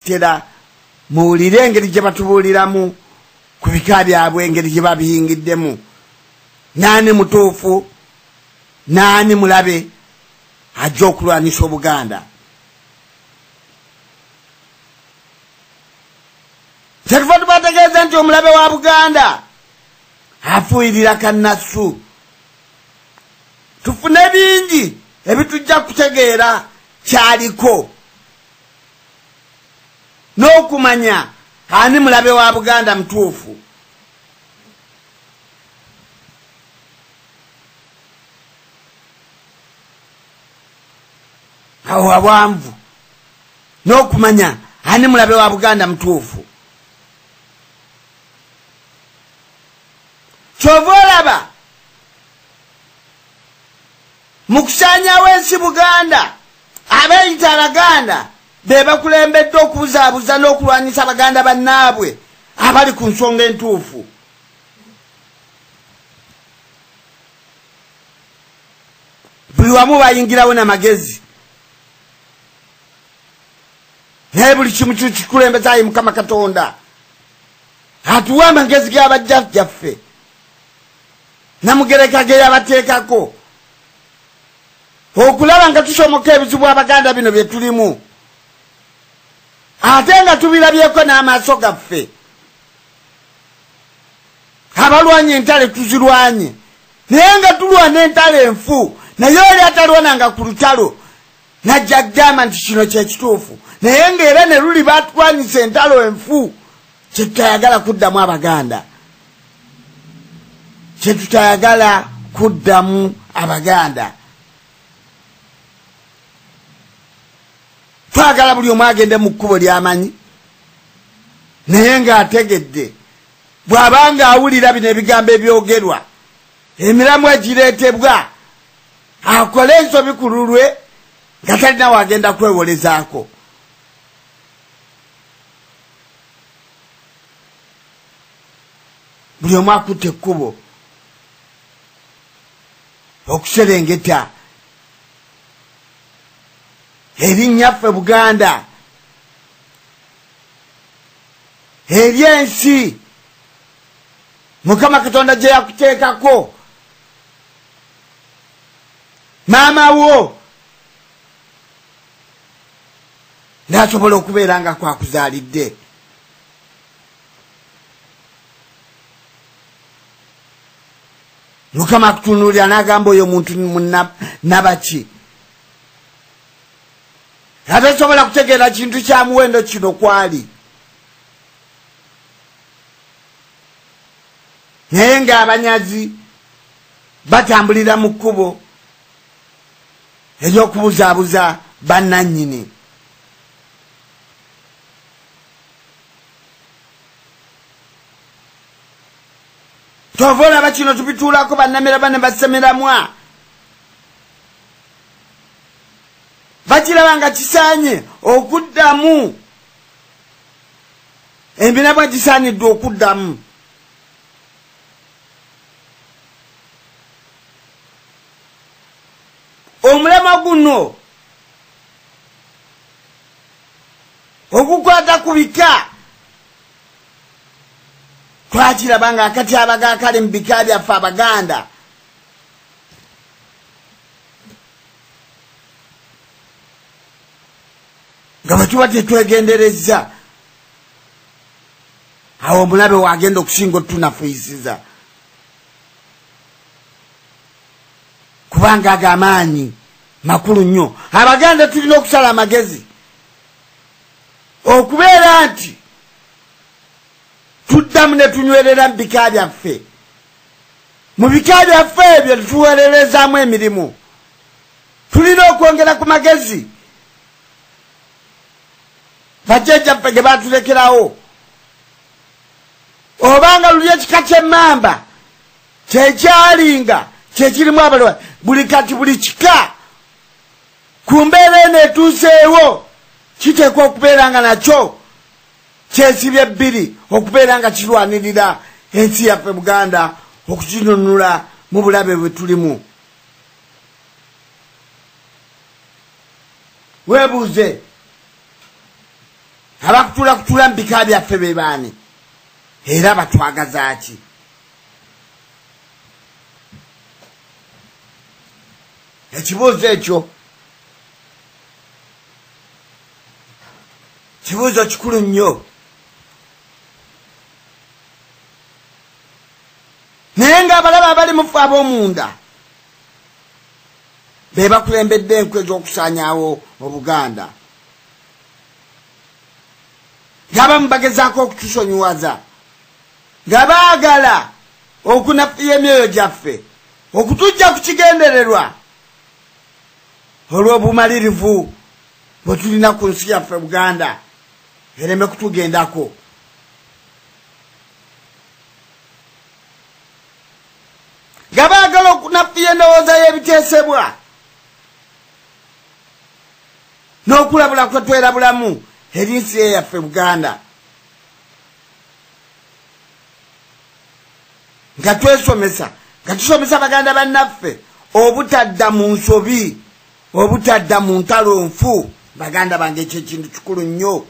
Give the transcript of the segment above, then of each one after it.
Tera muwulire engeri gye batubuuliramu ku bika byabwe, engeri gye babiyingiddemu, naani mutuufu naani mulabe ajja okulwanisa Obuganda. Kyetuva tubategeeza nti omulabe wa Buganda afuuyirira kannasu. Tufune bingi ebitujja kutegeera kyaliko n'okumanya ani mulabe wa Buganda mutuufu. Awo awanvu n'okumanya ani mulabe wa Buganda mutuufu. Kyova olaba mu kusaanyaawo ensi Buganda, abeeyita Abaganda be bakulembedde okubuzaabuza n'okulwanyisa Abaganda bannaabwe abali ku nsonga entuufu. Buli wamu bayingirawo n'amagezi, naye buli kimu kikulembeza ayi Mukama Katonda atuwa amagezi g'abajjajjaffe Namugereka ge yabateekako okulaba nga tusomoka ebizibu Abaganda bino bye tulimu, ate nga tubirabyeko n'amaaso gaffe. Abalwanye entale tuzirwanye, naye nga tulwana entale enfu, naye oli atalwananga ku lutalo najja kugamba nti kino kye kituufu, naye ng'era ne luli batulwanyisa entalo enfu. Kye tutayagala kuddamu Abaganda, kye tutayagala kuddamu Abaganda. Twagala buli omu agende mu kkubo ly'amanyi, naye ng'ategedde. Bw'abanga awulira bino ebigambo ebyogerwa, emiramu egireetebwa, akole ensobi ku lulwe nga talina w'agenda kwewolezaako. Buli omu akutte ekkubo okuserengeta erinnyaffe Buganda, eri ensi Mukama Katonda gye yakuteekako. Maama wo n'asobola okubeera nga kwakuzaalidde. Mukama akutunuulira n'agamba oyo muntu nabaki atasobola kutegeera kintu kya muwendo kino kwali, naye ng'abanyazi batambulira mu kkubo ery'okubuzaabuza bannannyini. Kyova olaba kino tubituulako bannamiraba ne basemeramwa, bakiraba nga kisaanye okuddamu, emiramwa gisaanidde okuddamu. Omulamwa guno ogukwata ku bika twakiraba nga akatyabaga akali mu bika byaffe Abaganda nga bwe tuba tetwegenderezza, awo omulabe wagenda okusinga otunafuisiza, kubanga ago amaanyi makulu nnyo. Abaganda tulina okusala amagezi okubeera nti tuddamu ne tunywerera mu bika byaffe. Mu bika byaffe ebyo tuweererezaamu emirimu. Tulina okwongera ku magezi bajjajjaffe ge baatulekerawo. Obanga luli ekika ky'emmamba kyekyalinga kyekirimu abalwa, buli kati buli kika ku mbeera eno etuuseewo kiteekwa okubeera nga nakyo kyesibye bbiri okubeera nga kirwanirira ensi yaffe Buganda okukinunula mu bulabe bwe tulimu. Weebuuze Abakutula kutula mu bika byaffe be baani? Era batwagaza ki? Ekibuuzo ekyo kibuuzo kikulu nnyo. Naye ng'abalaba abali mufu ab'omunda be bakulembedde enkwe ez'okusaanyaawo Obuganda. Ng'abamu bagezaako okutusonyiwaza, nga baagala okunafuya emyoyo gyaffe, okutujja ku kigendererwa olw'obumalirivu bwe tulina ku nsi yaffe Buganda ereme kutugendako. Nga baagala okunafuya endowooza y'ebiteesebwa n'okulabula kwe twerabulamu eri nsi yaffe Buganda, nga twesomesa, nga tusomesa baganda bannaffe obutadda mu nsobi, obutadda mu ntalo nfu. Baganda bange, ekyo ekintu kikulu nnyo.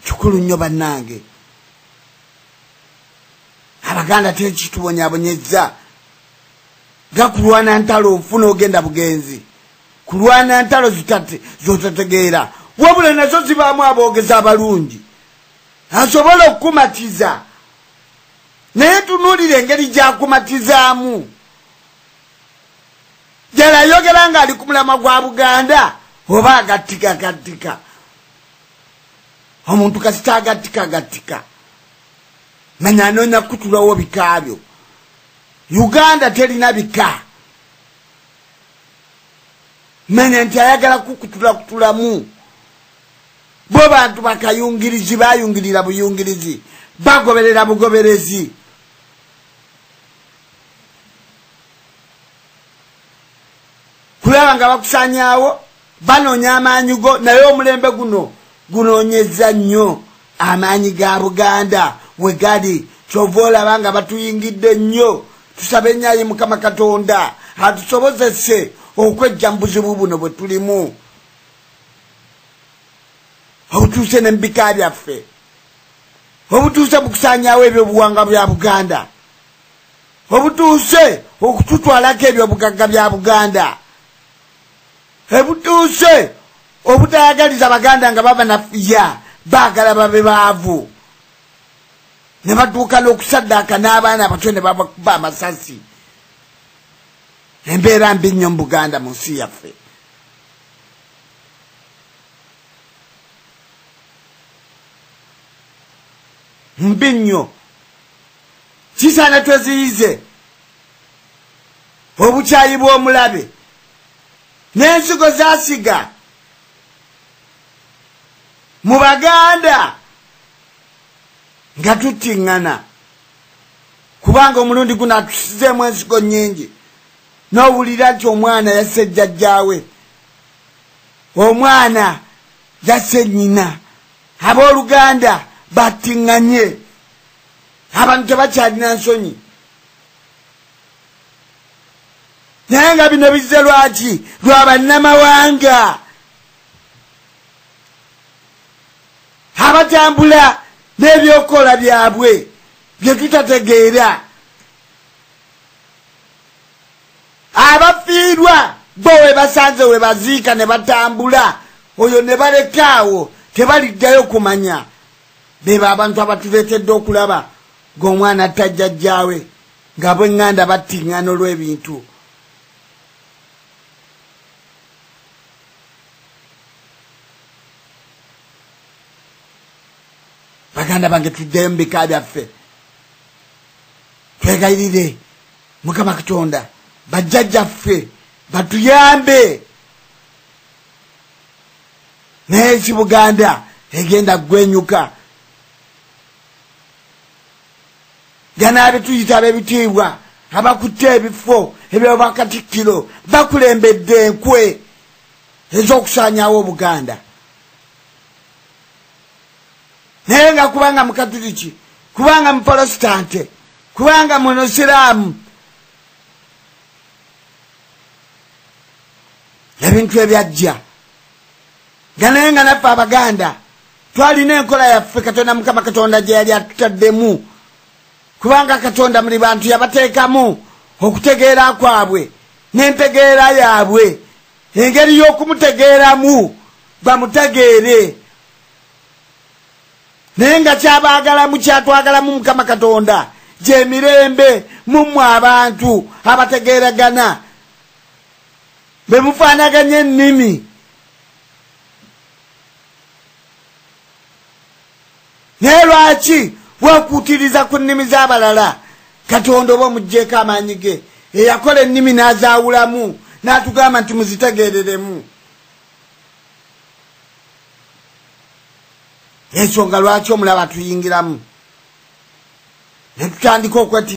Kikulu nnyo bannange. Abaganda tekitubonyaabonyezza nga kulwana ntalo nfu n'ogenda bugenzi, kulwana ntalo zotategeera, wabula nazo zibaamu aboogezi abalungi asobola okukumatiza. Naye tunuulira engeri gy'akumatizaamu. Ddala ayogera ng'ali ku mulamwa gwa Buganda oba agattika gattika? Omuntu kasita agattika agattika, manya anoonya kukutulawo bika byo. Uganda terina bika. Manya nti ayagala kukutulakutulamu. Bo bantu bakayungirizi, bayungirira buyungirizi, bagoberera bugoberezi. Kulaba nga bakusaanyaawo, banoonya amaanyi go. Naye omulembe guno gunoonyeza nnyo amaanyi ga Buganda we gali. Kyova olaba nga batuyingidde nnyo. Tusabe ennyayi Mukama Katonda atusobozese okwejja mu buzibu buno bwe tulimu, obutuuse ne mu bika byaffe, obutuuse mu kusaanyaawo ebyobuwangwa bya Buganda, obutuuse okututwalako ebyobugagga bya Buganda, obutuuse obutayagaliza Baganda nga baba nafuya, baagala babe baavu, ne batuuka n'okusaddaaka n'abaana abato ne babakuba amasasi. Embeera mbi nnyo mu Buganda, mu nsi yaffe. Mbi nnyo. Kisaana tweziyize obukyayi bw'omulabe n'ensigo zasiga mu Baganda nga tuttiŋŋana, kubanga omulundi guno atusizeemu ensigo nnyingi. N'owulira nti omwana yasse jjajjaawe, omwana yasse nnyina, abooluganda battiŋŋanye, abantu tebakyalina nsonyi. Naye nga bino bizze lwaki? Lwa bannamawanga abatambula n'ebyokukola byabwe bye tutategeera. Abafiirwa bo we basanze we baziika ne batambula, oyo ne balekaawo, tebaliddayo kumanya. Beba abantu abatuleetedde okulaba ng'omwana atta jjajjaawe, nga bweŋŋanda battiŋŋana olw'ebintu. Baganda bange, tuddeyo mu bika byaffe, twegayirire Mukama Katonda, bajjajjaffe batuyambe. Naye ensi Buganda egenda gwenyuka. Ganaabetuyita ab'ebitiibwa abakutte ebifo ebyobakatikkiro bakulembedde enkwe ez'okusaanyaawo Obuganda. Naye nga kubanga Mukatuliki, kubanga Muprotestante, kubanga Munosiraamu, Ebintu ebyajja nga naye nga naffe Abaganda twalina enkola yaffe Katonda Mukama Katonda gye yali atutaddemu, kubanga Katonda muli bantu yabateekamu okutegeera kwabwe n'entegeera yaabwe, engeri y'okumutegeeramu bamutegeere. Naye nga kyabaagalamu kyatwagalamu Mukama Katonda gy'emirembe mummwe abantu abategeeragana be mufaanaganya ennimi. Naye lwaki weekuutiriza ku nnimi z'abalala? Katonda oba omuggyeko amaanyi ge eyakola ennimi n'azaawulamu n'atugamba nti muzitegeereremu. Ensonga lwaki omulaba tuyingiramu ne tutandika okweti